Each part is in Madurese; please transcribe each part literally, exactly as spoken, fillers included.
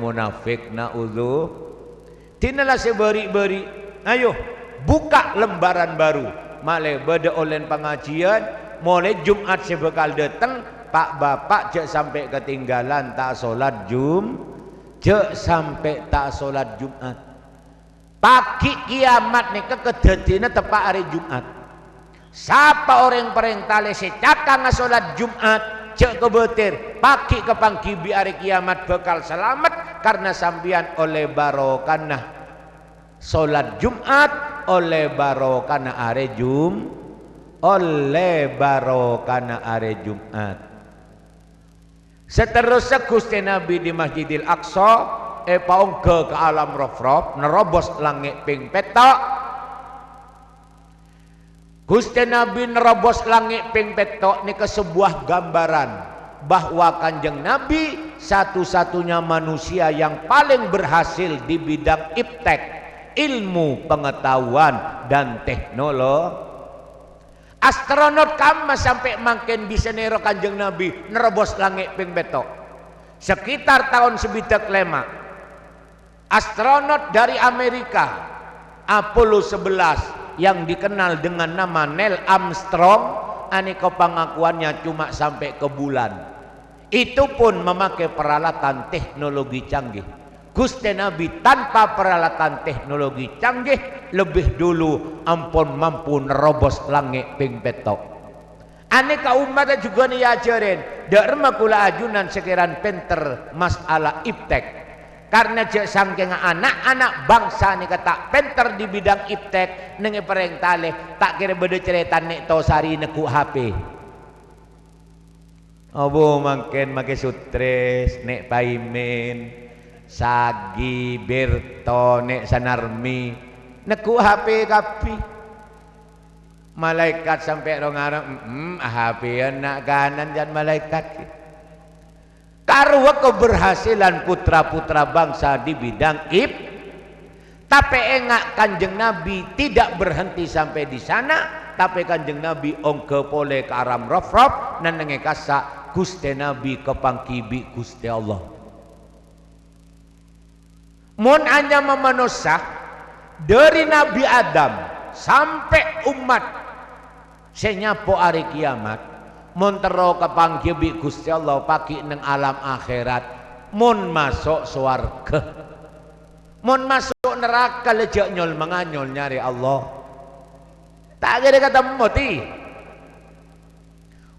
munafik, naudzu. Dinala sè bâri'-bâri'. Ayo, buka lembaran baru. Malè bâdâ ollèna pangajiân, molaè Jum'at sè bhâkal dâteng, pa'-bapa' jhâ' sampè' katèngghâlan ta' solat Jum-, jhâ' sampè' ta' solat Jum'at. Paghi' kiyamat nèka kadhâddhiyânna teppa' arè Jum'at. Sapa orèng parèng talè sè cakang asolat Jum'at, jhâ' kobâtèr, paghi' kapanggibi arè kiyamat bhâkal salamet, karna sampèyan ollè barokana solat Jum'at, ollè barokana arè Jum-, ollè barokana arè Jum'at. Saterrossa Ghustè Nabbhi è Masjidil Aqsa èpaongghâ ka alam rof-rof, nerrobos langngè' pèng pètto'. Ghustè Nabbhi nerrobos langngè' pèng pètto' nèka sebuah gambaran bahwa Kanjeng Nabbhi satu-satunya manusia yang paling berhasil di bidang iptek, ilmu pengetahuan dan teknologi. Astronot kamma sampè' mangkèn bisa nèro Kanjeng Nabbhi nerrobos langngè' pèng pètto'. Sekitar taon sabidhâk lèma', astronot dari Amerika, Apollo sebelas, yang dikenal dengan nama Neil Armstrong, anèka pangakowannya cuma sampè' ka bulan. Itu pun memakai peralatan teknologi canggih. Ghustè Nabbhi tanpa peralatan teknologi canggih lebih dulu ampon mampu nerrobos langngè' pèng pètto'. Anèka ommaddhâ jhughân èajhârin, dâ' remma kaulâ ajunan sakèran pènter masalah iptek. Karna jhâ' sangkèngnga na'-ana' bangsa nèka ta' pènter di bidang iptek, neng è parèng talè, ta' kèra bâdâ carètana nè' tosarè neggu' H P. Abu mangkèn makè sutris, nè' Paimin, Sagi, Berto, nè' Sanarmi, neggu' H P kabbhi. Malaèkat sampè' ro-ngaro, "Mm-mm, H P-an na' kanan jhân malaèkat." Karowa keberhasilan putra-putra bangsa di bidang ip-, Tapè enga', Kanjeng Nabi tidak berhenti sampai di sana, tapè Kanjeng Nabi ongghâ polè ka alam rof-rof, nennengngè kassa' Ghustè Nabi kapanggi bi' Ghustè Allah. Mon anyama manossa, dhâri Nabi Adam sampè' ommat sè nyapo arè kiyamat, mon terro kapanggi bi' Ghustè Allah paghi' neng alam akhèrat, mon maso' sowarghâ. Mon maso' naraka la jhâ' nyol-manganyol nyarè Allah. Ta' kèra katemmo, ti.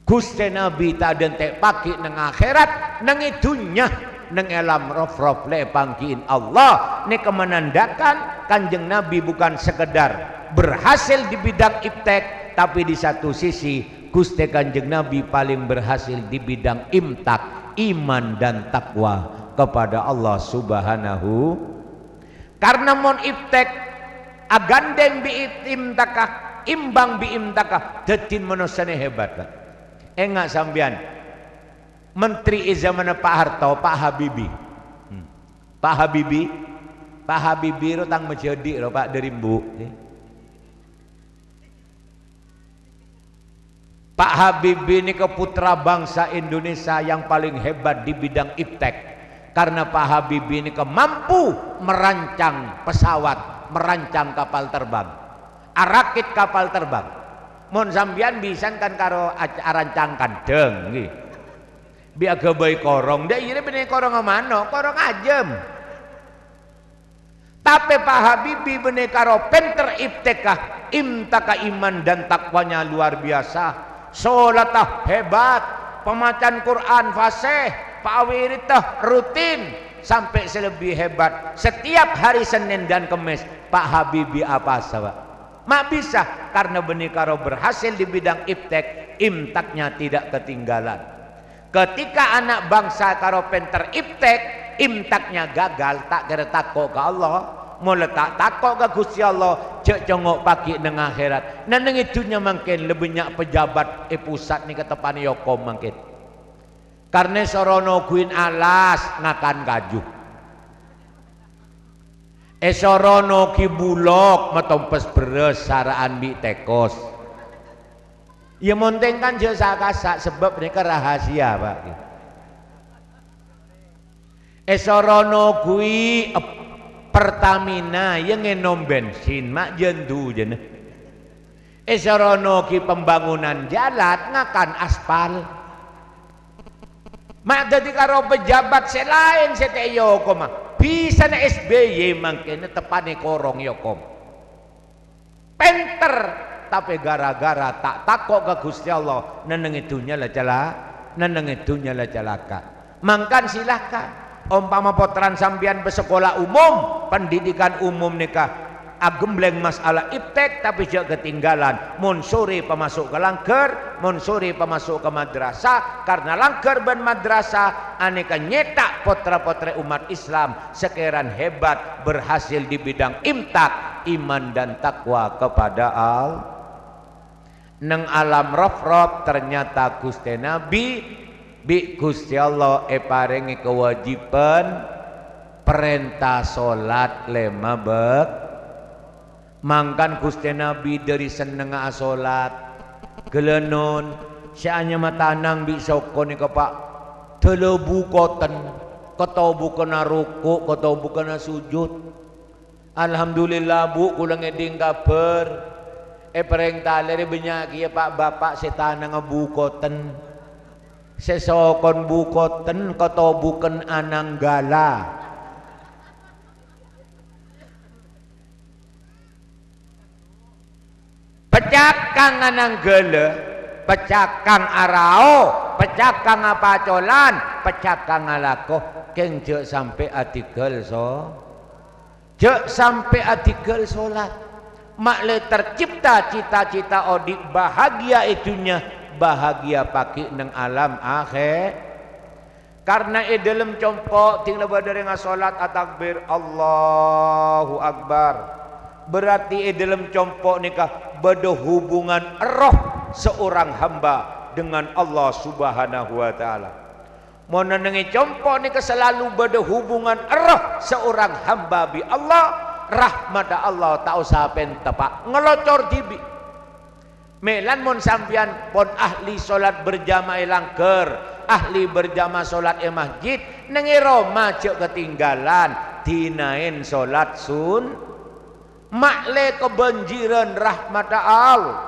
Ghustè Nabi ta' dântè' paghi' neng akhèrat, neng è dhunnya, neng è alam rof-rof la èpanggi'in Allah. Nèka menandakan Kanjeng Nabi bukan sekedar berhasil di bidang iptek, tapi di satu sisi Ghustè Kanjeng Nabi paling berhasil di bidang imtak, iman dan takwa kepada Allah Subhanahu. Karna mon iptek agandheng bi' it-, imtaka, imbang bi' imtaka, dhâddhi manossana hebat, Pak. Enga' sampèyan, menteri è zamanna Pak Harto, Pak Habibie. Hmm. Pak Habibie, Pak Habibie ro tang majhâdi' ro, Pak, dhâri embu'. Pak Habibie nèka putra bangsa Indonesia yang paling hebat di bidang iptek. Karena Pak Habibie nèka mampu merancang pesawat, merancang kapal terbang, arakit kapal terbang. Mon sampèyan bisan kan karo ac-, arancang kandhâng, ngghi. Bi' aghâbây korong, dâ' iyâ bânnè korongnga mano', korong ajâm. Tapè Pak Habibie bânnè karo pènter ipteka, imtaka iman dan takwanya luar biasa. Solatta hebat, pembacaan Quran fasih, pawiritta rutin, sampè' sè lebbi hebat, setiap hari Senin dan Kemis, Pak Habibie apasa, Pak. Ma' bisa, karena bânnè karo berhasil di bidang iptek, imtaknya tidak ketinggalan. Ketika ana' bangsa karo pènter iptek, imtaknya gagal, ta' kèra tako' ka Allah. Mon la ta' tako' ka Ghustè Allah, jhâ' congo' paghi' neng akhèrat. Neng è dhunnya mangkèn lebbi nya' pejabat è pusat nèka teppa'na èokom mangkèn. Karna èsoro noghuwin alas ngakan kaju. Èsoro noghi bulok matompes bherrâs sara'an bi' tèkos. Iyâ, mon tèngka'an jhâ' sa-kasa', sabâb nèka rahasia, Pak. Èsoro noghuwi ep-, Pertamina, ya ngènom bensin, ma' jân dujâna. Èsoro noghuwi pembangunan jalan, ngakan aspal. Ma' dhâddhi karo pejabat sè laèn sè ta' èokoma. Bisana S B Y mangkèn teppa'na korong èokom. Pènter, tapè gara-gara ta' tako' ka Ghustè Allah, nennengngè dhunnya la cala-, nennengngè dhunnya la calaka'. Mangkana silakan. Ompama pottrana sampèyan pasakola umum, pendidikan umum nèka aghembleng mas'ala iptek, tapè jhâ' ketinggalan. Mon sorè pamaso' ka langghâr, mon sorè pamaso' ka madrasah, karna langghâr bân madrasah anèka nyèta' pottra-pottrè ommat Islam sakèran hebat, berhasil di bidang imtak, iman dan takwa kepada All-, neng alam roh-roh, ternyata Ghustè Nabbhi bi' Ghustè Allah èparèngè kawâjibhân parènta solat lèma bâk-, Mangkana Ghustè Nabbhi dhâri sennengnga asolat. Ghâlânon, sè anyama tanang bi' soko nèka, Pa', dâlâ bukoten, katobukana roko', katobukana sujud. Alhamdulillah, Bu, kaulâ ngèdhing kabhâr. È Parèng Talè rè bânnya' kèya, Pa', bapa' sè tanangnga bukoten. Sè sokon bukoten, katobuken ananggala. Pacakang ananggala, pacakang arao, pacakang apacolan, pacakang alako, kèng jhâ' sampè' adhingghâl so-, jhâ' sampè' adhingghâl solat. Ma'lè tercipta cita-cita odi' bahagia è dhunnya, bahagia paghi' neng alam akhè-, Karna è dâlem compo' dhing la bâdâ rèng asolat atakbir, "Allahu Akbar." Berarti è dâlem compo' nèka bâdâ hubungan erroh seorang hamba dengan Allah Subhanahu wa Ta'ala. Mon nennengngè compo' nèka salalu bâdâ hubungan erroh seorang hamba bi' Allah, rahmadda Allah ta' osa pèntepa', ngalocor dhibi'. Mèlan mon sampèyan pon ahli solat berjamaah è langghâr, ahli berjamaah solat è masjid, neng è roma jhâ' katinggalan, dinaèn solat sun-, ma'lè kabânjirân rahmadda Allah.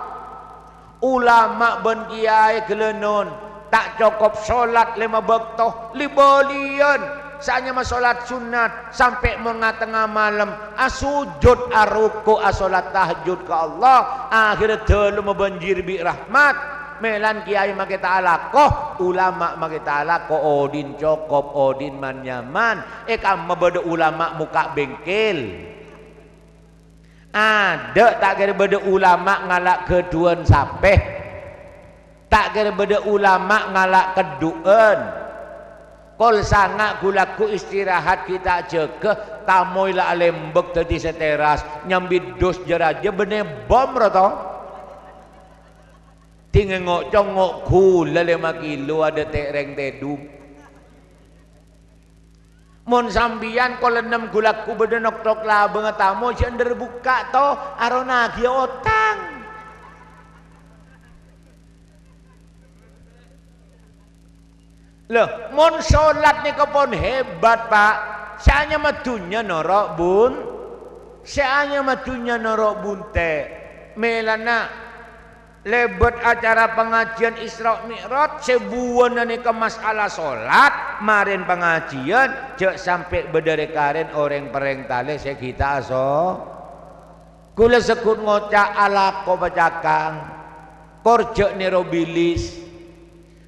Ulama bân kèyaè ghâlânon, ta' cokop solat lèma bâkto, li-bâliyân, sè anyama solat sunnat, sampè' mon nga-tengnga malem, asojud, aroko', asolat tahajjud ka Allah, akhèrra dâlem abânjir bi' rahmat. Mèlan kèyaè makè ta' alako, ulama makè ta' alako, odi'na cokop, odi'na man-nyaman, è kamma bâdâ ulama mokka' bengkel. Adâ' ta' kèra bâdâ ulama ngala' ghâdhuwân sapè. Ta' kèra bâdâ ulama ngala' keddhu'ân. Kol sanga' ghu-lagghu istirahat ghi' ta' jâgâ, tamoy la alembek dhâddhi sè teras, nyambi dus jâ-rajâ bânnè bom, ro to? Dingèn ngo'-congo' ghulâ lèma kilo adâ' te-, rèng tèdung. Mon sampèyan kol ennem ghu-lagghu bâdâ noktok labângnga tamoy jhâ' endher bukka' to, aronaghiyâ otang. Lho, mon solat nèka pon hebat, Pa'. Sè anyama dhunnya noro' bun-, sè anyama dhunnya noro' bunte'. Mèlana Lèbât acara pangajiân Isra Mi'raj, sè buwâna nèka mas'ala solat, marèn pangajiân, jhâ' sampè' bâdâ rè-karèn orèng Parèng Talè sè ghi' ta' aso-. Kaulâ segghut ngoca' alako pacakang, kor jhâ' nèro bilis.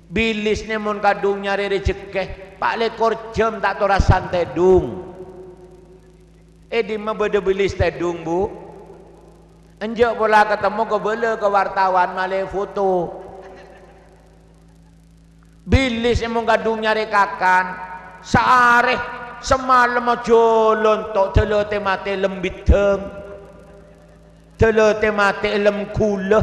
Bilis nè mon kadhung nyarè rejhekkè, pa' lèkor jhâm ta' torasan tèdung. È dimma bâdâ bilis tèdung, Bu? Enjâ' pola katemmo kabâlâ ka wartawan malè foto. Bilis è mon kadhung nyarè kakan, saarè, samalem ajhâlân to' dâlâtè matè lem bidhâng. Dâlâtè matè lem ghulâ.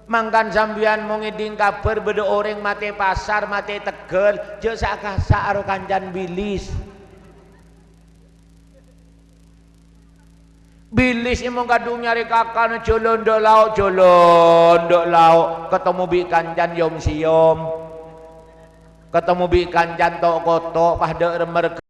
Mangkana sampèyan mon ngèdhing kabhâr bâdâ orèng matè pasar, matè tegghâl, jhâ' sa'-kasa' aro kancana bilis. Bilis è mon kadhung nyarè kakan, jhâlân dâ' lao', jhâlân dâ' lao', katemmo bi' kancana yom-sèyom. Katemmo bi' kancana to'-koto', pas dâ' remma